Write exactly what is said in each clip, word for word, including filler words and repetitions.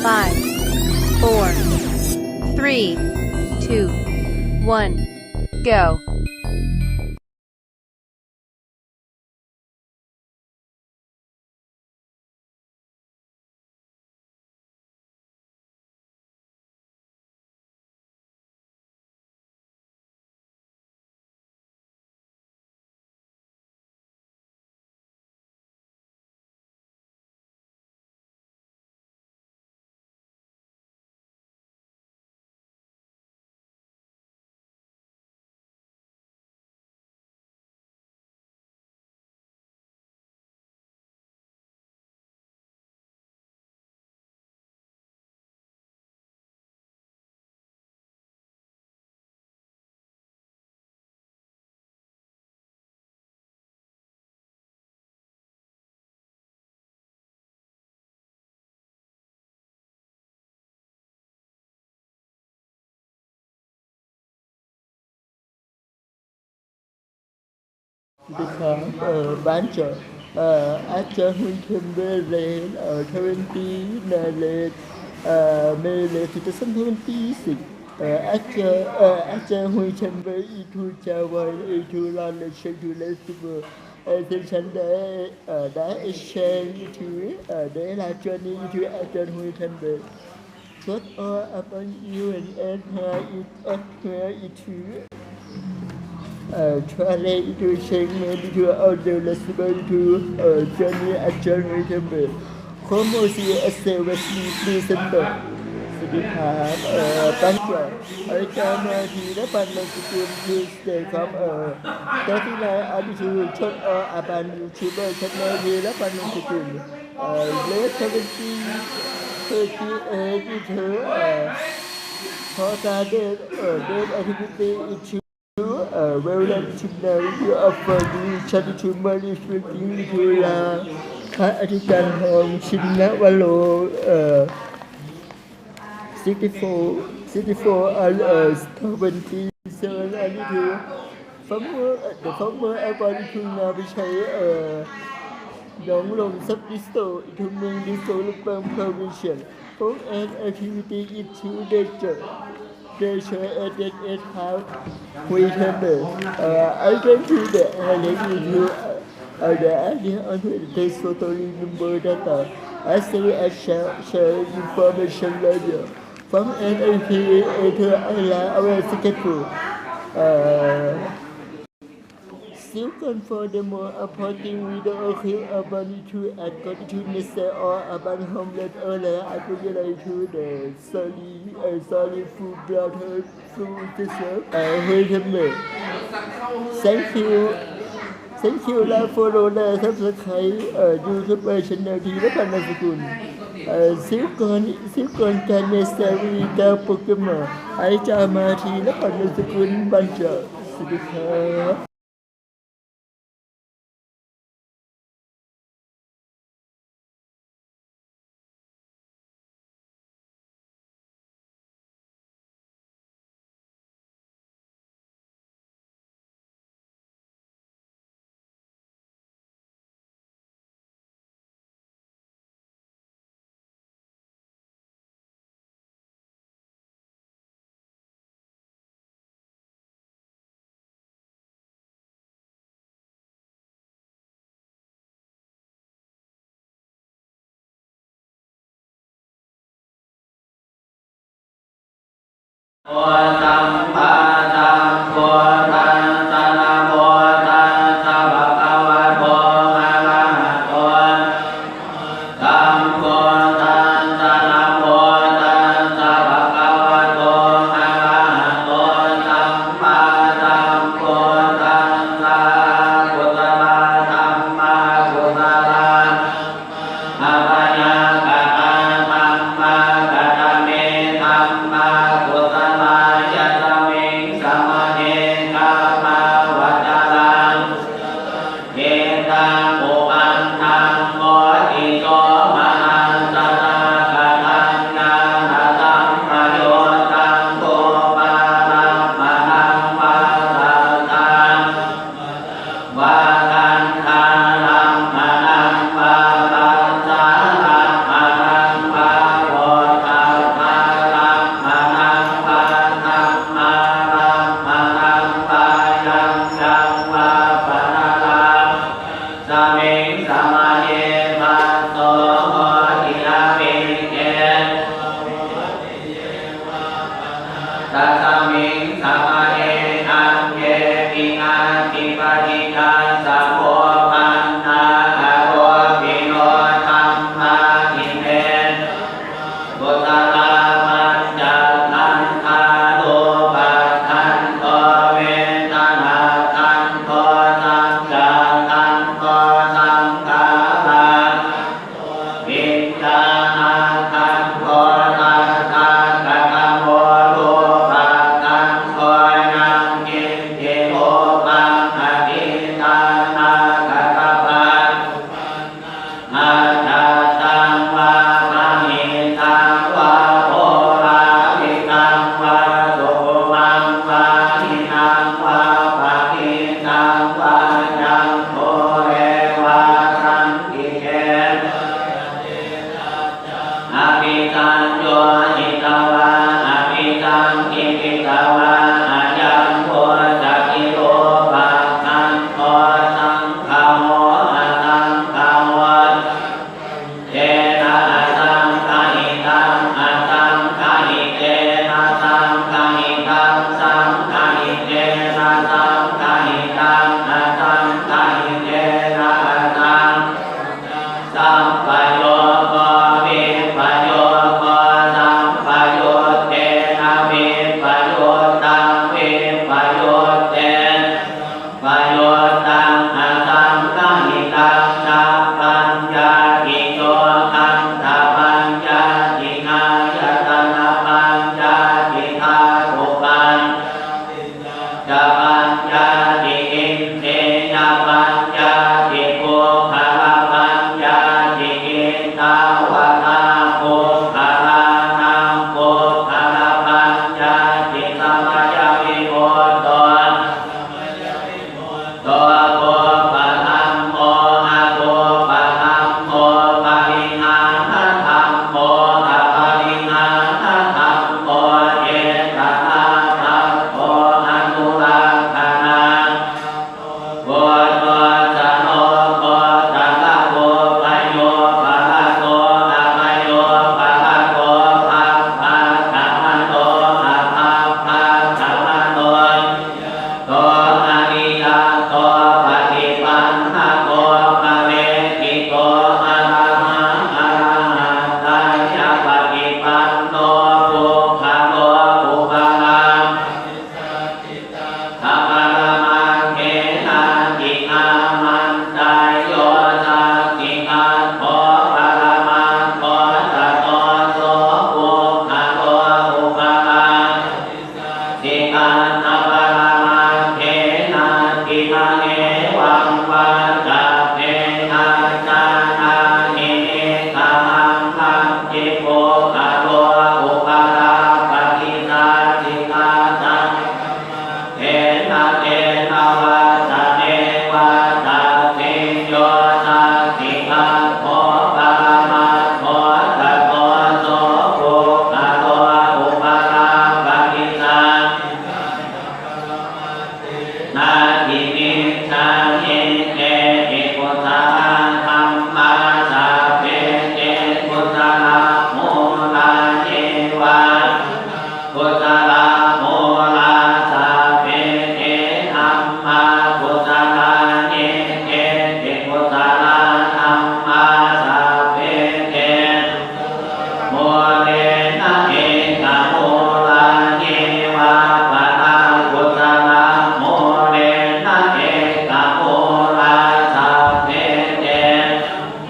Five, four, three, two, one, go. สวัสดีครับ เอ่อ บ้านเจาะ เอ่อ อาจารย์ฮุยเทมเบอร์เลน เอ่อ ทเวนตี้ นาเลน เอ่อ เมเลน two thousand twenty-six เอ่อ อาจารย์ เอ่อ อาจารย์ฮุยเทมเบอร์ อีทูจาวอย อีทูลอน เลเชน ทูเลสเบอร์ เอ่อ เซนชันได้ เอ่อ ได้เอเชน อีทู เอ่อ ได้ลาจอนี่ อีทู อาจารย์ฮุยเทมเบอร์ Shut all upon you and add her it, add her it to, uh, Tuare it to Sheng Me it to Order Lasibel it to, uh, Johnny at John Wittenberg. Como si ese Wesley December. สวัสดีครับ เอ่อ ตั้งใจ อาจารย์มาทีละพันนามสกุล Tuesday ครับ เอ่อ thirty-nine attitude shut all upon YouTuber ชัดมาทีละพันนามสกุล เอ่อ late seventy, thirty-eight into, uh, Horta Dev, uh, Dev activity into, uh, Wellness Chennai, you offer the charity to money fifteen into la พระอธิการทอง ชินนวโร เอ่อ sixty-four, sixty-four, uh, uh, twenty-seven attitude. Former, uh, the former Airborne Recruit นายอภิชัย เอ่อ หนองลม Sub District อีกทุกเมือง District ลำปาง Provincial พงษ์ and activity into nature, nature and then eight half we table. Uh, I came to the island into, uh, uh, the island on the story number data. I say I shall share information later. From N A P A to Island our schedule. Uh, Still confirm the more appointing with the occur urban to and continue say all urban homeless area. I would like to the sorry, uh, sorry for brother, for sister, uh, who help me. Thank you. Thank you และ follow และ subscribe เอ่อ YouTube Channel ทีละพันนามสกุล เอ่อ ซิลกอน ซิลกอนการเมสเตอรี่ เก้าโปเกมอน ไอจามาทีละพันนามสกุล บัญจา สวัสดีครับ Namo tassa bhagavato arahato sammāsambuddhassa. Namo tassa bhagavato arahato sammāsambuddhassa. Kusalā dhammā kusalā abyākatā dhammā, katame dhammā kusalā? Yasmiṃ Tasmiṃ samaye aññepi natthi paṭicca samuppannā arūpino dhammā. Ime kusalā pañcakkhandhā: rūpakkhandho, vedanākkhandho, saññākkhandho, saṅkhārakkhandho, viññāṇakkhandho. Tattha katamo rūpakkhandho? Yaṅkiñci rūpaṃ atītānāgatapaccuppannaṃ ajjhattaṃ vā bahiddhā vā oḷārikaṃ vā sukhumaṃ vā hīnaṃ vā paṇītaṃ vā yaṃ dūre vā santike vā abhisaññohitvā abhisaṅkhipitvā ayaṃ vuccati rūpakkhandho. Saṅgaho asaṅgaho saṅgahitena asaṅgahitaṃ asaṅgahitena saṅgahitaṃ saṅgahitena saṅgahitaṃ asaṅgahitena asaṅ sampayogo vippayogo sampayuttena vippayuttaṃ vippayuttena sampayuttaṃ asaṅgahitaṃ. Sappaññātiyo khandhapaññāti āyatanapaññāti dhātupaññāti saccapaññāti indriyapaññāti puggalapaññāti. Kittāvatā puggalānaṃ puggalapaññāti? Samayavimutto asamayavimutto kuppadhammo akuppadhammo parihānadhammo aparihānadhammo cetanābhabbo anurakkhanādhammo puthujjano gotrabhū bhayūparato abhayūparato bhabbāgamano abhabbāgamano niyato aniyatto paṭipannako phaleṭṭhito arahā arahattāya paṭipanno puggalo upalabbhati saccikaṭṭhaparamaṭṭhena. Āmantā yo saccikaṭṭho paramaṭṭho tato so puggalo upalabbhati saccikaṭṭhaparamaṭṭhenāti. Na hevaṃ vattabbe. Ajānāhi niggahaṃ. Hañci puggalo upalabbhati saccikaṭṭhaparamaṭṭhena, tena vata ne vattabbiyo. Saccikaṭṭho paramaṭṭho tato so puggalo upalabbhati saccikaṭṭhaparamaṭṭhenāti micchā. Ime hi kusalā dhammā sabbe te kusalamūlā. Ye vā kusalā mūlā sabbe te dhammā kusalā. Ye keci kusalā dhammā sabbe te kusalamūlena ekamūlā. Ye vā pana kusalamūlena ekamūlā sabbe te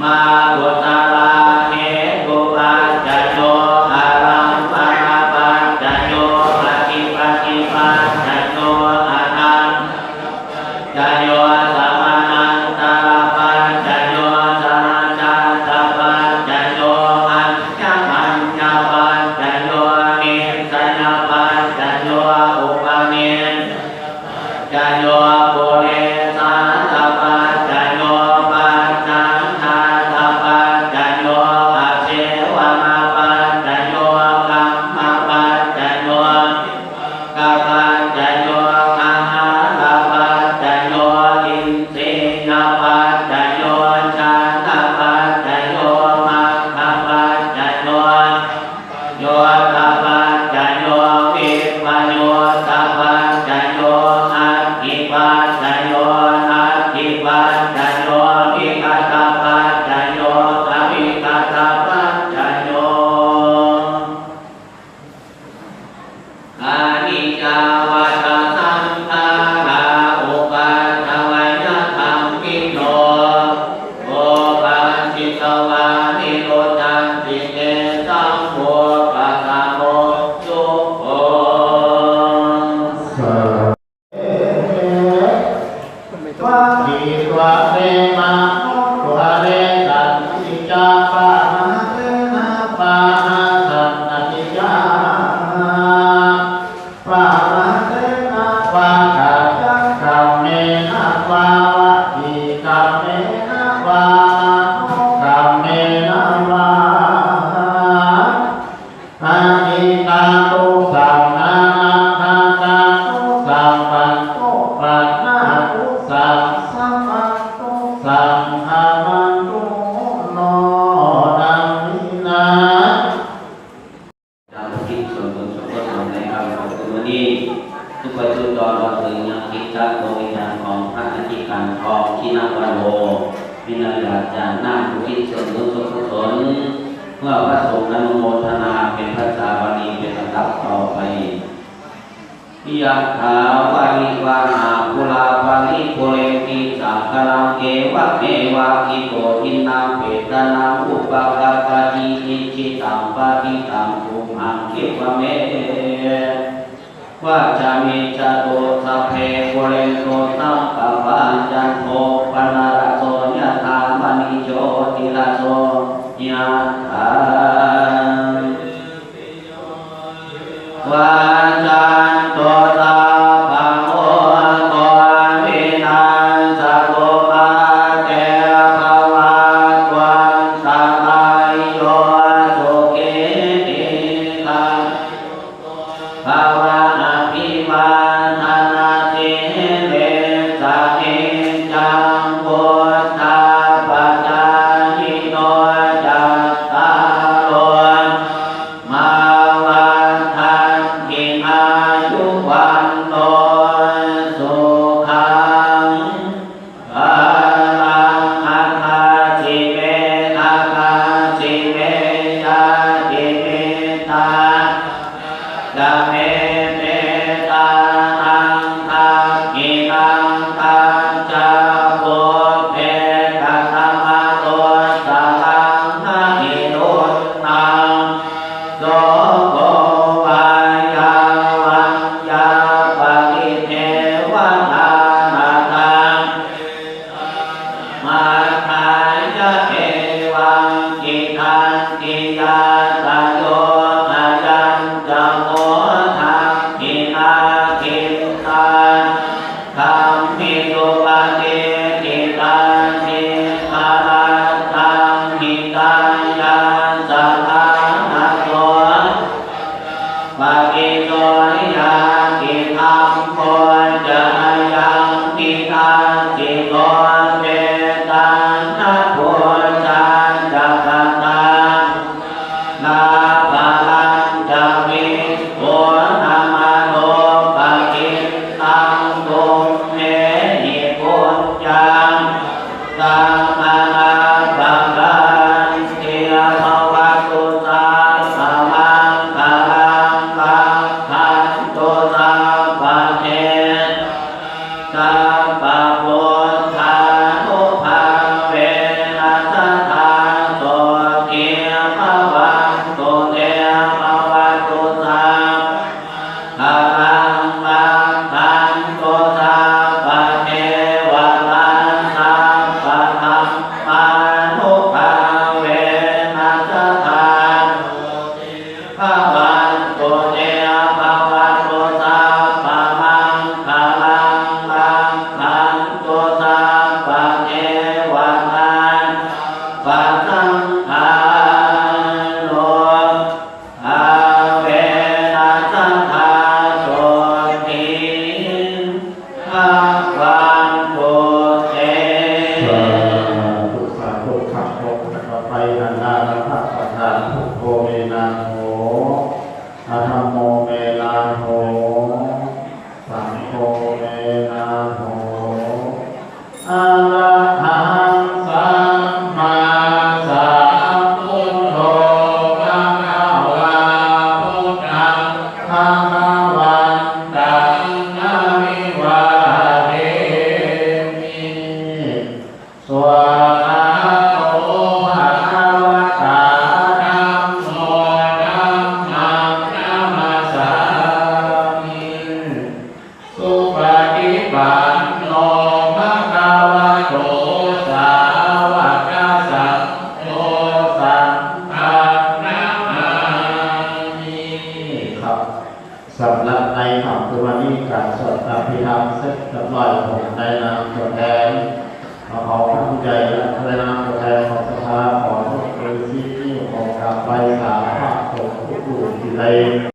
dhammā kusalā. Hetupaccayo ārammaṇapaccayo adhipatipaccayo anantarapaccayo samanantarapaccayo sahajātapaccayo aññamaññapaccayo nissayapaccayo upanis paccayo purejātapaccayo pacchājātapaccayo āsevanapaccayo kammapaccayo vipākapaccayo āhārapaccayo indriyapaccayo jhānapaccayo maggapaccayo sampayuttapaccayo vippa Anicchā vata saṅkhārā, uppādavayadhammino, uppajjitvā nirujjhanti, tesaṃ vūpasamo sukho. Sā Vādītvā te manokarīkarā, sannabhijā pahāsenaṃ, pahāsanabhijā pahāsenaṃ, vā kāyakammenaṃ vā vacīkammenaṃ vā manokammenaṃ vā, adhiṭṭhātu saṅghānaṃ, dānātu saṅghaṃ, paṇḍetātu saṅghaṃ, saṅghaṃ bhavantu no dhamminā. การอุทิศส่วนบุญส่วนกุศลในค่ำคืนวันนี้ ทุกประจุดอนเราถึงยังคิดจักดวงวิญญาณของพระอธิการทอง ชินวโร มีนักอยากจะนำอุทิศส่วนบุญส่วนกุศล เมื่อพระสงฆ์อนุโมทนาเป็นภาษาบาลีเป็นลำดับต่อไป Yathā vārivahā pūrā paripūrenti sāgaraṃ, evameva ito dinnaṃ petānaṃ upakappati. Icchitaṃ patthitaṃ tumhaṃ khippameva samijjhatu, sabbe pūrentu saṅkappā, cando paṇṇaraso yathā, maṇi jotiraso yathā. Vā ca to ta pa o to vi na sa tu ma te bha va tva nta ra yo su khi dī ghā yu ko bha va a bhi vā da na si li ssa ni ccaṃ vu ṭṭha pa ca yi no ca ta ro ma va ḍa ṭ ṭhi ā yu vaṇ ṇo su khaṃ balaṃ. A dha si me a dha si me ñātimittā ca me petānaṃ dakkhiṇaṃ dajjā pubbe katamanussaraṃ na hi ruṇṇaṃ so ko vā yā vaññā pati ในค่ำคืนวันนี้การสวดอภิธรรมเสร็จเรียบร้อย ผมในนามตัวแทน ขอพระผู้ใหญ่และในนามตัวแทนของสภา ขอทุกฤาษีที่ผมกราบไหว้สาพระสงฆ์ทุกรูปที่ได้